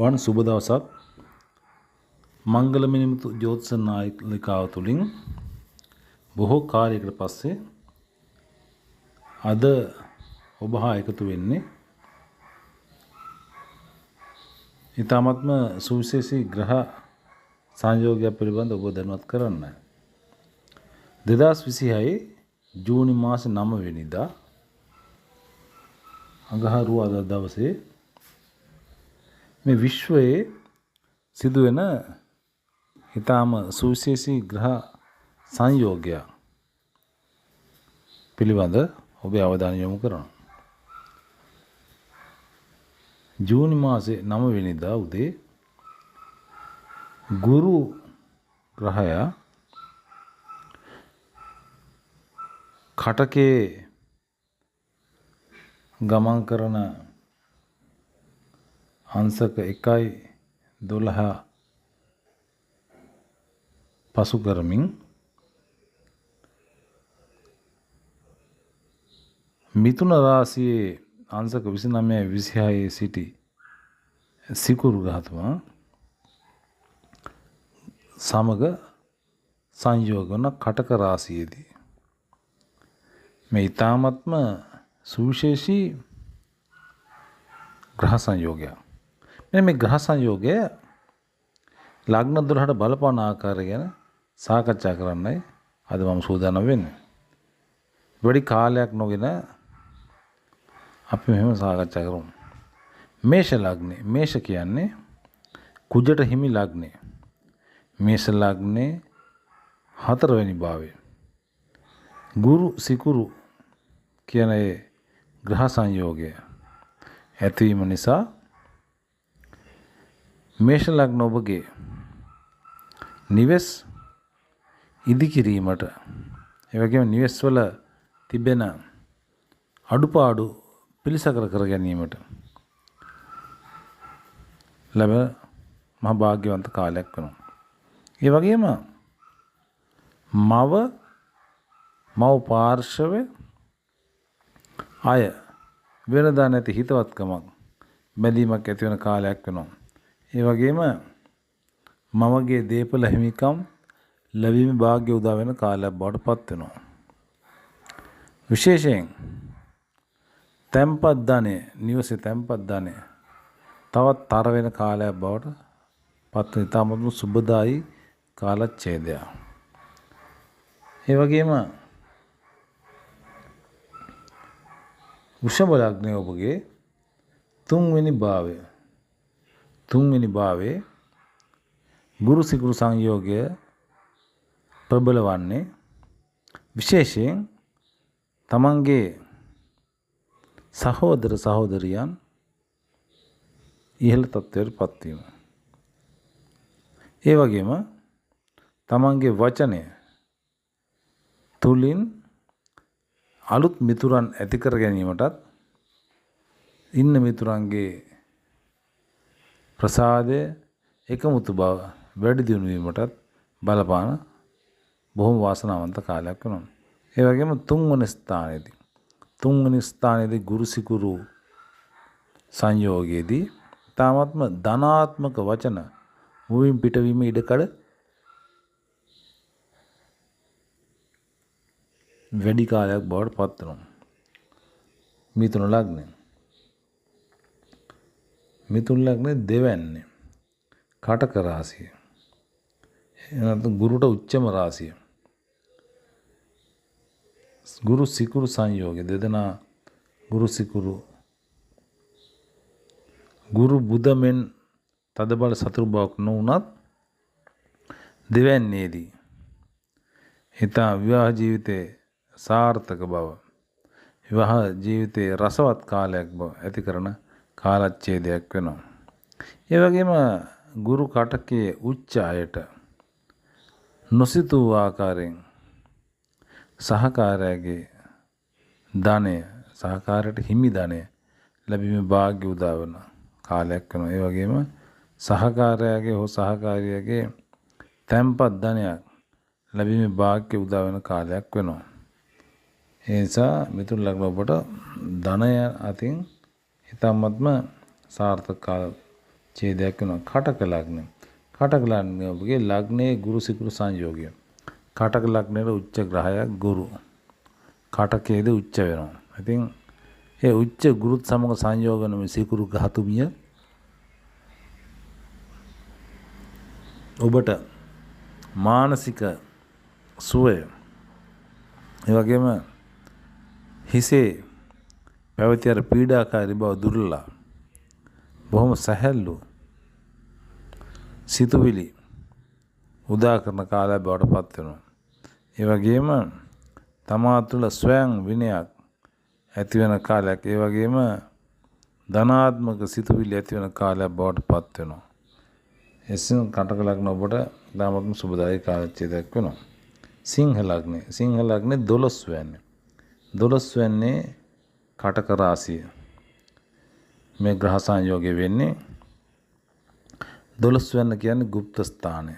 වන් සුබ දවසක්. මංගල මිනිමුතු ජ්‍යොතිෂ නාලිකාව තුලින් බොහෝ කාලයකට පස්සේ අද ඔබ හා එකතු වෙන්නේ ඉතාමත්ම සුවිශේෂී ග්‍රහ සංයෝගයක් පිළිබඳ ඔබ දැනුවත් කරන්නයි. 2026 ජූනි මාස 9 වෙනිදා අඟහරුවාදා දවසේ මේ විශ්වයේ සිදුවෙන ඉතාම සුවිශේෂී ග්‍රහ සංයෝගයක් පිළිබඳ ඔබේ අවධානය යොමු කරනවා. ජූනි මාසේ 9 වෙනිදා උදේ ගුරු ග්‍රහයා කටකේ ගමන් කරන අංශක 1.12 පසු කරමින් මිථුන රාශියේ අංශක 29.26 සිටි සිකුරු ග්‍රහතුමා සමග සංයෝග වන කටක රාශියේදී මේ ඊ타මත්ම සුවිශේෂී ග්‍රහ සංයෝගයක්. මෙන්න මේ ග්‍රහ සංයෝගය ලග්න 12ට බලපාන ආකාරය ගැන සාකච්ඡා කරන්නයි අද මම සූදානම් වෙන්නේ. වැඩි කාලයක් නොගෙන අපි මෙහෙම සාකච්ඡා කරමු. මේෂ ලග්නේ. මේෂ කියන්නේ කුජට හිමි ලග්නේ. මේෂ ලග්නේ හතරවෙනි භාවය. ගුරු සිකුරු කියන ඒ ග්‍රහ සංයෝගය ඇතිවීම නිසා මේෂ ලග්න ඔබගේ නිවෙස් ඉදිකිරීමට, ඒ වගේම නිවෙස් වල තිබෙන අඩුපාඩු පිළිසකර කර ගැනීමට ලැබෙන මහා භාග්‍යවන්ත කාලයක් වෙනවා. ඒ වගේම මව පාර්ශවය අය වෙනදා නැති හිතවත්කමක් බැඳීමක් ඇති වෙන කාලයක් වෙනවා. ඒ වගේම මවගේ දේපල හිමිකම් ලැබීමේ භාග්‍ය උදා වෙන කාලයක් බවට පත් වෙනවා. විශේෂයෙන් තැන්පත් ධනය, නිවසේ තැන්පත් ධනය තවත් තර වෙන කාලයක් බවට පත් වෙන ඉතාමත්ම සුබදායී කාලච්ඡේදයක්. ඒ වගේම වෘෂභ ලග්නය ඔබගේ තුන්වෙනි භාවය. තුන්වෙනි භාවයේ ගුරු සිකුරු සංයෝගය ප්‍රබල වන්නේ විශේෂයෙන් තමන්ගේ සහෝදර සහෝදරියන් ඉහළ තත්ත්වයට පත්වීම. ඒ වගේම තමන්ගේ වචනය තුලින් අලුත් මිතුරන් ඇති කර ගැනීමටත් ඉන්න මිතුරන්ගේ ප්‍රසාදය එකමුතු බව වැඩි දියුණු වීමටත් බලපාන බොහොම වාසනාවන්ත කාලයක් වෙනවා. ඒ වගේම තුන්වන ස්ථානයේදී ගුරු සිකුරු සංයෝගයේදී තාමත්ම ධනාත්මක වචන මුවින් පිටවීම ඉඩකඩ වැඩි කාලයක් බවට පත් වෙනවා. මිථුන ලග්නය. මිථුන ලග්නේ දෙවැන්නේ කටක රාශිය. එනතු ගුරුට උච්චම රාශිය. ගුරු සිකුරු සංයෝගය දෙදෙනා ගුරු සිකුරු ගුරු බුධ මෙන් තදබල සතුරු බවක් නොවුනත් දෙවැන්නේදී හිතා විවාහ ජීවිතයේ සාර්ථක බව, විවාහ ජීවිතයේ රසවත් කාලයක් බව ඇති කරන කාලච්ඡේදයක් වෙනවා. ඒ වගේම ගුරු කටකයේ උච්ච අයට නොසිතූ ආකාරයෙන් සහකාරයාගේ ධනය, සහකාරයට හිමි ධනය ලැබීමේ භාග්‍ය උදා වෙන කාලයක් වෙනවා. ඒ වගේම සහකාරයාගේ හෝ සහකාරියගේ තැන්පත් ධනයක් ලැබීමේ භාග්‍ය උදා වෙන කාලයක් වෙනවා. ඒ නිසා මිථුන ලග්න ඔබට ධනය අතින් ඉතාමත්ම සාර්ථක කාල ඡේදයක් වෙනවා. කටක ලග්න. කටක ලග්න ඔබගේ ලග්නයේ ගුරු සිකුරු සංයෝගය. කටක ලග්නයේ උච්ච ග්‍රහයක් ගුරු. කටකයේද උච්ච වෙනවා. ඉතින් ඒ උච්ච ගුරුත් සමග සංයෝග වෙන මේ සිකුරු ග්‍රහතුමිය ඔබට මානසික සුවය, ඒ වගේම හිසේ පැවති අර පීඩාකාරී බව දුර්ලා බොහොම සැහැල්ලු සිතුවිලි උදා කරන කාලයක් බවට පත් වෙනවා. ඒ වගේම තමා තුළ ස්වයං විනයක් ඇති වෙන කාලයක්, ඒ වගේම ධනාත්මක සිතුවිලි ඇති වෙන කාලයක් බවට පත් වෙනවා. එසේම කටක ලග්න ඔබට ඉතාමත්ම සුබදායී කාලච්ඡේදයක් වෙනවා. සිංහ ලග්නය. සිංහ ලග්නේ 12 වැන්නේ. 12 වැන්නේ කටක රාශිය. මේ ග්‍රහ සංයෝගය වෙන්නේ 12 වැන්න කියන්නේ ගුප්ත ස්ථානය.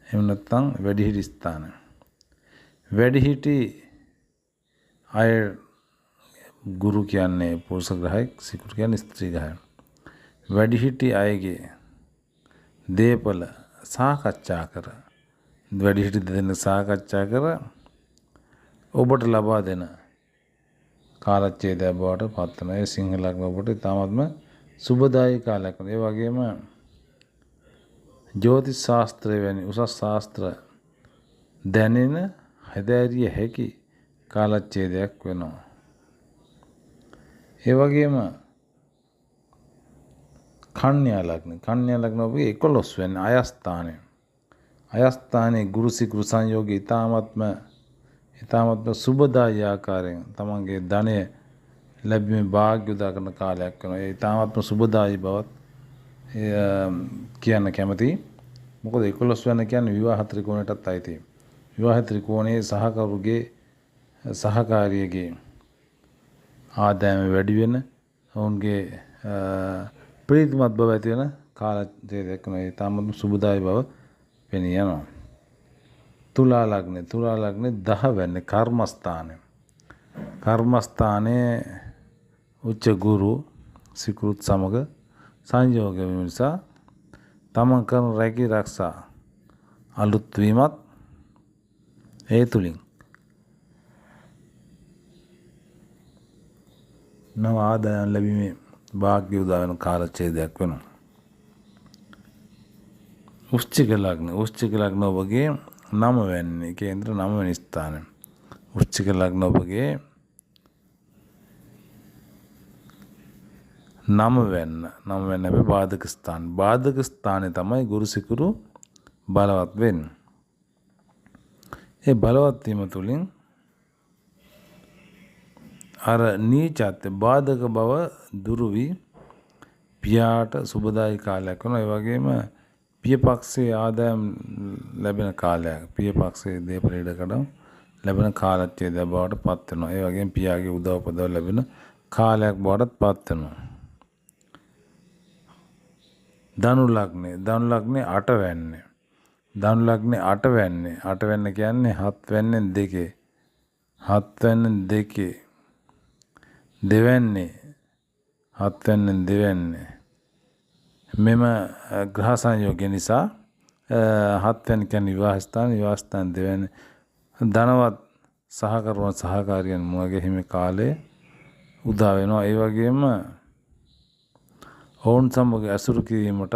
එහෙම නැත්නම් වැඩිහිටි ස්ථානය. වැඩිහිටි අය ගුරු කියන්නේ පුරුෂ ග්‍රහයෙක්, සිකුරු කියන්නේ ස්ත්‍රී ග්‍රහයෙක්. වැඩිහිටි අයගේ දේපල සාකච්ඡා කර, වැඩිහිටි දෙදෙනෙක් සාකච්ඡා කර ඔබට ලබා දෙන කාලච්ඡේදයක් බවට පත් වෙනවා. ඒ සිංහ ලග්න ඔබට ඉතාමත්ම සුබදායී කාලයක් වෙනවා. ඒ වගේම ජ්‍යොතිෂ ශාස්ත්‍රය වැනි උසස් ශාස්ත්‍ර දැනෙන හැදෑරිය හැකි කාලච්ඡේදයක් වෙනවා. ඒ වගේම කන්‍යා ලග්න. කන්‍යා ලග්න ඔබගේ 11 වෙනි අයස්ථානය. අයස්ථානයේ ගුරු සිකුරු සංයෝගය ඉතාමත්ම සුබදායී ආකාරයෙන් තමන්ගේ ධනය ලැබීමේ භාග්‍ය උදා කරන කාලයක් වෙනවා. ඒ ඉතාමත්ම සුබදායී බවත් කියන්න කැමතියි. මොකද 11 වෙනි කියන්නේ විවාහ ත්‍රිකෝණයටත් අයිති. විවාහ ත්‍රිකෝණයේ සහකරුගේ සහකාරියගේ ආදායම වැඩි වෙන, ඔවුන්ගේ ප්‍රීතිමත් බව ඇති වෙන කාලච්ඡේදයක් වෙනවා. ඒ ඉතාමත්ම සුබදායී බව පෙනී යනවා. තුලා ලග්නේ. තුලා ලග්නේ 10 වෙනි කර්මස්ථානය. කර්මස්ථානයේ උච්ච ගුරු සිකුරුත් සමග සංයෝග වීම නිසා තමන් කරන රැකී රක්ෂා අලුත් වීමත් ඒ තුලින් නව ආදායම් ලැබීමේ භාග්‍ය උදා වෙන කාලච්ඡේදයක් වෙනවා. වෘශ්චික ලග්න. වෘශ්චික ලග්න ඔබගේ 9 වෙනි කේන්ද්‍ර 9 වෙනි ස්ථානය. වෘශ්චික ලග්න ඔබගේ 9 වෙන්න 9 වෙන්න හැබැයි බාධක ස්ථාන. බාධක ස්ථානේ තමයි ගුරු සිකුරු බලවත් වෙන්නේ. ඒ බලවත් වීම තුලින් අර නීචත්ව බාධක බව දුරු වී පියාට සුබදායී කාලයක් වෙනවා. ඒ වගේම පිය පක්ෂයේ ආදායම් ලැබෙන කාලයක්, පිය පක්ෂයේ දේපල ඉඩකඩම් ලැබෙන කාලච්ඡේදයක් බවට පත් වෙනවා. ඒ වගේම පියාගේ උදව් උපදව් ලැබෙන කාලයක් බවට පත් වෙනවා. ධනු ලග්නේ. ධනු ලග්නේ 8 වැන්නේ. ධනු ලග්නේ 8 වැන්නේ. 8 වැන්න කියන්නේ 7 වැන්නෙන් දෙකේ. 7 වැන්නෙන් දෙකේ. දෙවැන්නේ 7 වැන්නෙන් දෙවැන්නේ. මෙම ග්‍රහ සංයෝගය නිසා 7 වැනි කියන්නේ විවාහ ස්ථාන, විවාහ ස්ථාන දෙවැන්නේ ධනවත් සහකරුවන් සහකාරියන් මුවගේ හිමි කාලය උදා වෙනවා. ඒ වගේම ඔවුන් සමග ඇසුරු කිරීමටත්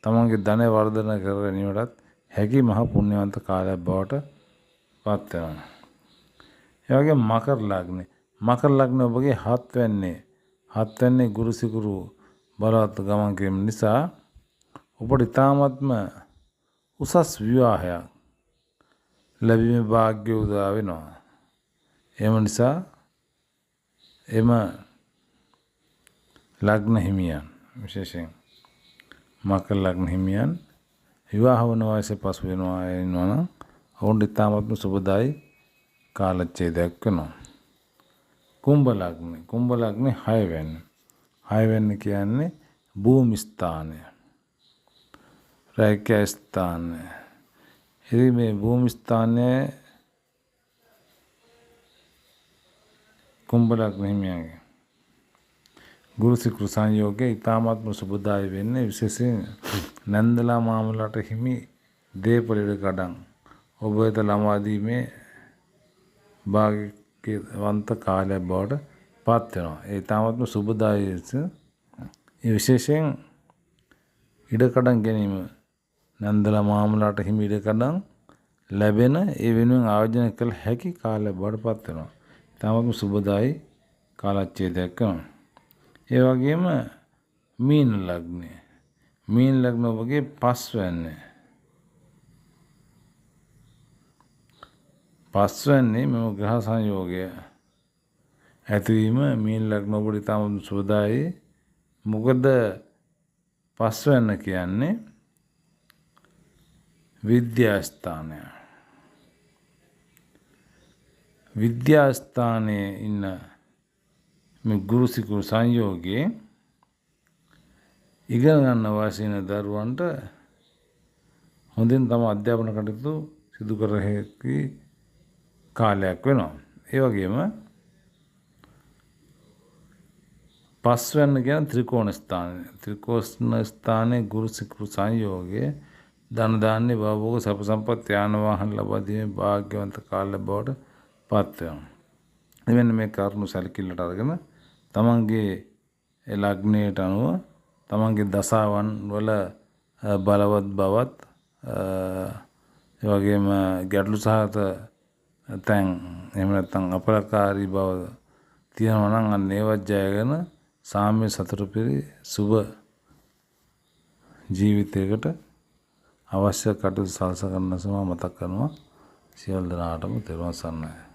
තමන්ගේ ධනය වර්ධනය කර ගැනීමටත් හැකි මහ පුණ්‍යවන්ත කාලයක් බවට පත් වෙනවා. ඒ වගේම මකර ලග්නේ. මකර ලග්න ඔබගේ 7 වැන්නේ. 7 වැන්නේ ගුරු සිකුරු බලවත් ගමන් කිරීම නිසා ඔබට ඉතාමත්ම උසස් විවාහයක් ලැබීමේ භාග්‍ය උදා වෙනවා. එම නිසා එම ලග්න හිමියන් විශේෂයෙන් මකර ලග්න හිමියන් විවාහ වන වයසේ පසු වෙනවා එනවා නම් ඔවුන්ට ඉතාමත්ම සුබදායි කාලච්ඡේදයක් වෙනවා. කුම්භ ලග්න. කුම්භ ලග්නේ 6 වෙනි. 6 වෙනි කියන්නේ භූමි ස්ථානය. රැකියා ස්ථානය. ඉතින් මේ භූමි ස්ථානය කුම්භ ලග්න හිමියන්ගේ ගුරු සිකුරු සංයෝගය ඉතාමත්ම සුබදායි වෙන්නේ. විශේෂයෙන් නැන්දලා මාමලාට හිමි දේපළ ඉඩ කඩම් ඔබ වෙත ළමා දීමේ භාග්‍යවන්ත කාලයක් බවට පත් වෙනවා. ඒ ඉතාමත්ම සුබදායි. ඒ විශේෂයෙන් ඉඩකඩම් ගැනීම, නැන්දලා මාමලාට හිමි ඉඩකඩම් ලැබෙන, ඒ වෙනුවෙන් ආයෝජනය කළ හැකි කාලයක් බවට පත් වෙනවා. ඉතාමත්ම සුබදායි කාලච්ඡේදයක් වෙනවා. ඒ වගේම මීන ලග්නය. මීන ලග්න ඔබගේ පස්වැන්නේ. පස්වැන්නේ මෙම ග්‍රහ සංයෝගය ඇතිවීම මීන ලග්න ඔබට ඉතාමත්ම සුබදායි. මොකද පස්වැන්න කියන්නේ විද්‍යා ස්ථානය. විද්‍යා ස්ථානයේ ඉන්න මේ ගුරු සිකුරු සංයෝගයේ ඉගෙන ගන්න වයසේ ඉන්න දරුවන්ට හොඳින් තම අධ්‍යාපන කටයුතු සිදු කර හැකි කාලයක් වෙනවා. ඒ වගේම පස්වැන්න කියන ත්‍රිකෝණ ස්ථානය. ත්‍රිකෝණ ස්ථානයේ ගුරු සිකුරු සංයෝගයේ ධන ධාන්‍ය භවභෝග සැප සම්පත් යාන වාහන ලබා දීමේ භාග්‍යවන්ත කාලයක් බවට පත් වෙනවා. එවැනි මේ කරුණු සැලකිල්ලට අරගෙන තමන්ගේ ලග්නයට අනුව තමන්ගේ දසාවන් වල බලවත් බවත්, ඒ වගේම ගැටලු සහගත තැන්, එහෙම නැත්නම් අපලකාරී බව තියෙනවා නම් අන්න ඒවත් ජයගෙන සාම්‍ය සතුට පිරි සුබ ජීවිතයකට අවශ්‍ය කටයුතු සලස ගන්න සම මතක් කරනවා. සියලු දෙනාටම තෙරුවන් සරණයි.